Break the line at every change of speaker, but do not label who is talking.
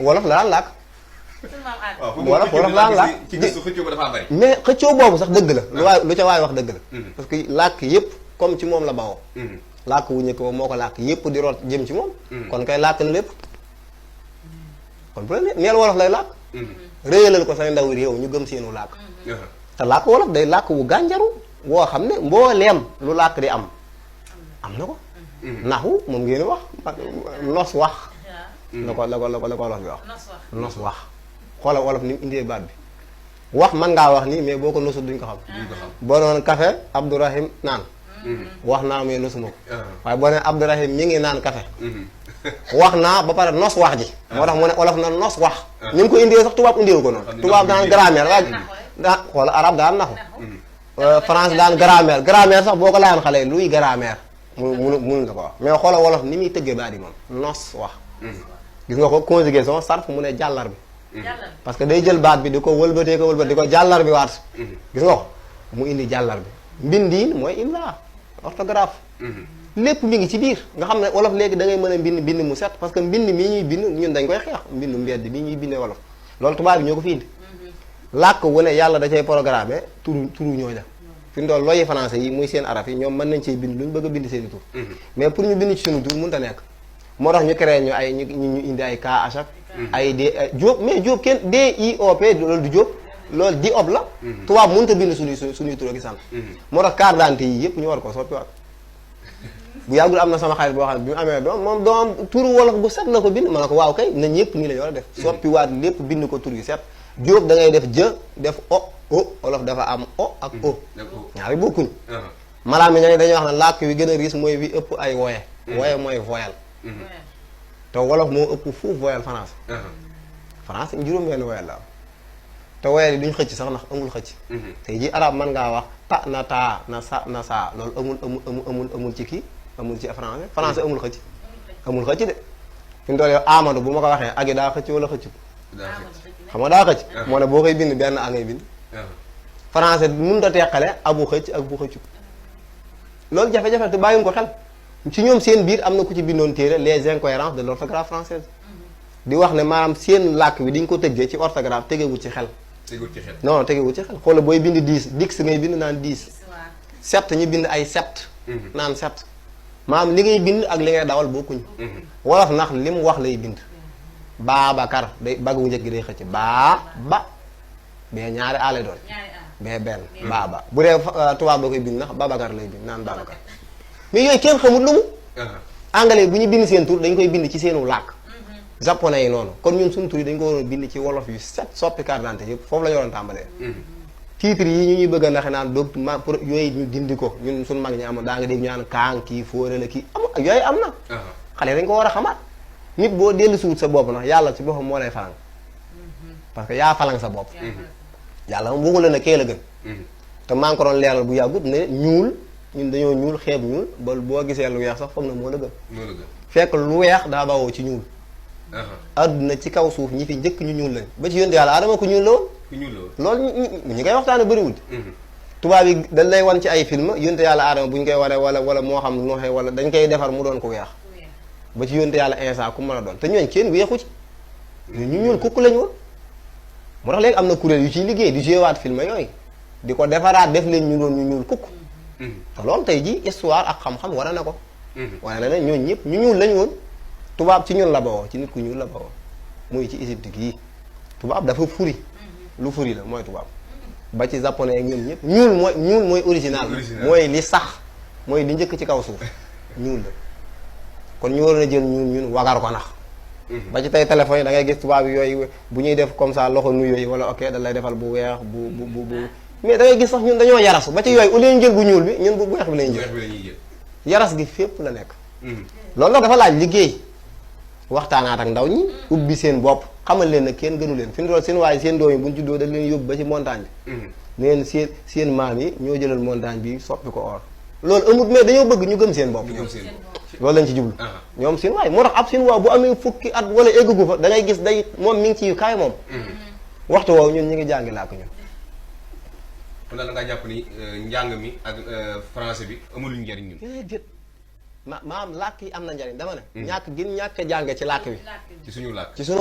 wolof la daan làkk. wolof la daan làkk
ci gëstu xëccoo ba dafa bari.
mais xëccoo boobu sax dëgg la. lu ca waay wax dëgg la. parce que làkk yëpp comme ci moom la bawoo. làkk wu njëkk moo ko làkk yëpp di root jëm ci moom. kon kay làkk na lépp. kon bu la neel wolof lay làkk. réyalal ko say ndaw réew ñu gëm seenu làkk. te làkk wolof day làkk wu gànjaru woo xam ne mbooleem lu làkk di am na ko. naxu moom ngeen wax nos wax. la ko wolof bi wax. nos wax xoola wolof ni mu indee baat bi. wax man ngaa wax nii mais boo ko nosul duñ ko xam. boo noon café Abdourahim naan. wax naa mais nosuma ko. waaye boo nee Abdourahim mi ngi naan café. wax naa ba pare nos wax ji. moo tax mu ne wolof na nos wax. ni mu ko indee sax tubaab indee ko noonu. tubaab daan grammaire waaye daa xoola arab daan naxu. France daan grammaire sax boo ko laayoon xale yi luy grammaire. mënuñ la ko wax mais xoola wolof ni muy tëggee baat yi moom nos wax. gis nga ko conjugaison sarf mu ne jàllar bi. parce que day jël baat bi di ko wëlbatee ko wëlbati di ko jàllar bi waat. gis nga ko mu indi jàllar bi. mbindiin mooy imla orthographe. lépp mi ngi ci biir nga xam ne wolof léegi da ngay mën a bind mu set parce que mbind mii ñuy bind ñun dañ koy xeex mbindu mbedd bi ñuy bindee wolof loolu tubaab bi ñoo ko fi indi. làkk wu ne yàlla da cay programmé turu ñooña fi mu toll looyi français yi muy seen arab yi ñoom mën nañ cee bind lu ñu bëgg a bind seen i tur. mais pour ñu bind ci suñu tur mënut a nekk. moo tax ñu créé ñu indi ay KH ak ay Diop mais Diop kenn DIOP loolu du Diop loolu Diop la. tubaab mënut a bind suñuy tur ak sant. moo tax carte d'identité yi yëpp ñu war ko soppiwaat. bu yàggul am na sama xarit boo xam ne bi mu amee doom moom doom turu wolof bu set la ko bind ma ne ko waaw kay nañ ñëpp nii la ñu war a def. soppiwaat lépp bind ko tur yu set. Diop da ngay def jë def o wolof dafa am o ak o. ñaari bokkuñ. maanaam mi dañuy wax ne làkk wi gën a riis mooy wi ëpp ay woye. woye mooy voyelle. te wolof moo ëpp fuuf voyelle France. France juróom-benn woyelle la am. te woyelle yi duñ xëcc sax ndax amul xëcc. tey jii arab mën ngaa wax ta na taa na sa na saa loolu amul ci kii amul ci français français amul xëcc. amul xëcc de fi mu toll yow Amadou bu ma ko waxee agi daa xëcc wala xëcc. xam nga daa xëcc. moo ne boo koy bind benn a ngay bind. français mënut a teqale abu xëcc ak bu xëccu. loolu jafe-jafe te bàyyiwuñ ko xel. ci ñoom seen biir am na ku ci bindoon téere les incohérences de l'orthographe française di wax ne maanaam seen làkk bi diñ ko tëggee ci orthographe tegewut ci xel.
tegewut ci xel
non tegewut ci xel xoola booy bind 10 dix ngay bind naan 10. 7 ñu bind ay 7. naan 7 maanaam li ngay bind ak li ngay dawal bokkuñ. wolof ndax li mu wax lay bind. Baabakar day baggu njëkk gi day xëcc ba bee ñaari aale doon. bee benn baaba bu dee tubaab ba koy bind ndax Babacar lay bind naan Babacar. mais yooyu kenn xamul lu mu. anglais bu ñu bind seen tur dañ koy bind ci seenu làkk. japonais yi noonu kon ñun suñu tur yi dañ ko waroon bind ci wolof yu set soppi carte d'identité yëpp foofu la ñu waroon tàmbalee. titre yi ñu ñuy bëgg a ndaxe naan doog ma pour yooyu ñu dindi ko ñun suñu mag ñi amoon daa nga dégg ñu naan kaang kii fóore la kii am yooyu am na. xale dañ ko war a xamaat. nit boo dellu suut sa bopp nag yàlla ci boppam moo lay falang. parce que yaa falang sa bopp. yàlla moom waxu la ne kee la gën. te maa ngi ko doon leeral bu yàggut ne ñuul. ñun dañoo ñuul xeeb ñuul ba boo gisee lu weex sax foog na moo la gën. fekk lu weex daa bawoo ci ñuul. adduna ci kaw suuf ñi fi njëkk ñu ñuul lañ ba ci yónte yàlla adama ku ñuul la woon. loolu ñi ngay waxtaane bëriwul. tubaab yi dañ lay wan ci ay film yónte yàlla adama bu ñu koy waree wala moo xam nooxee wala dañ koy defar mu doon ko weex. ba ci yónte yàlla instant ku mën a doon te ñooñ kenn weexu ci. ñu ñuul kukk lañ woon. moo tax léegi am na kuréel yu ciy liggéey di jouewaat film yooyu di ko defaraat def leen ñu doon ñu ñuul kukk. te loolu tey jii histoire ak xam-xam wane na ko. wane na ne ñooñu ñëpp ñu ñuul lañu woon. tubaab ci ñun la bawoo ci nit ku ñuul la bawoo muy ci Égypte gii tubaab dafa furi lu furi la mooy tubaab ba ci japonais ak ñoom ñëpp ñuul mooy original mooy li sax mooy li njëkk ci kaw suuf ñuul la kon ñu waroon a jël ñun wagar ko nax. ba ci tey téléphone yi da ngay gis tubaab yooyu bu ñuy def comme ça loxo nu yooyu wala ok da lay defal bu weex bu mais da ngay gis sax ñun dañoo yarasu ba ci yooyu au lieu ñu jël bu ñuul bi ñun bu weex bi lañuy jël yaras gi fépp la nekk. loolu nag dafa laaj liggéey waxtaanaat ak ndaw ñi ubbi seen bopp xamal leen ne kenn gënu leen fi mu toll seen waaye seen doom yi bu ñu juddoo dañ leen yóbbu ba ci montagne bi. neen seen maam yi ñoo jëlal montagne bi soppi ko or. loolu amut mais dañoo bëgg ñu gëm seen bopp. loolu lañ ci jublu. ñoom seen waay moo tax ab seen waaw bu amee fukki at wala eggagu fa da ngay gis day moom mi ngi ci kaay moom. waxtu woowu ñun ñu ngi jàngi làkk ñun.
kon daal da ngaa jàpp ni njàng mi ak français bi amuluñ njariñ ñun.
déedéet maam làkk yi am na njariñ dama ne. ñàkk gën ñàkk a jàng ci làkk bi.
ci suñu làkk.
ci suñu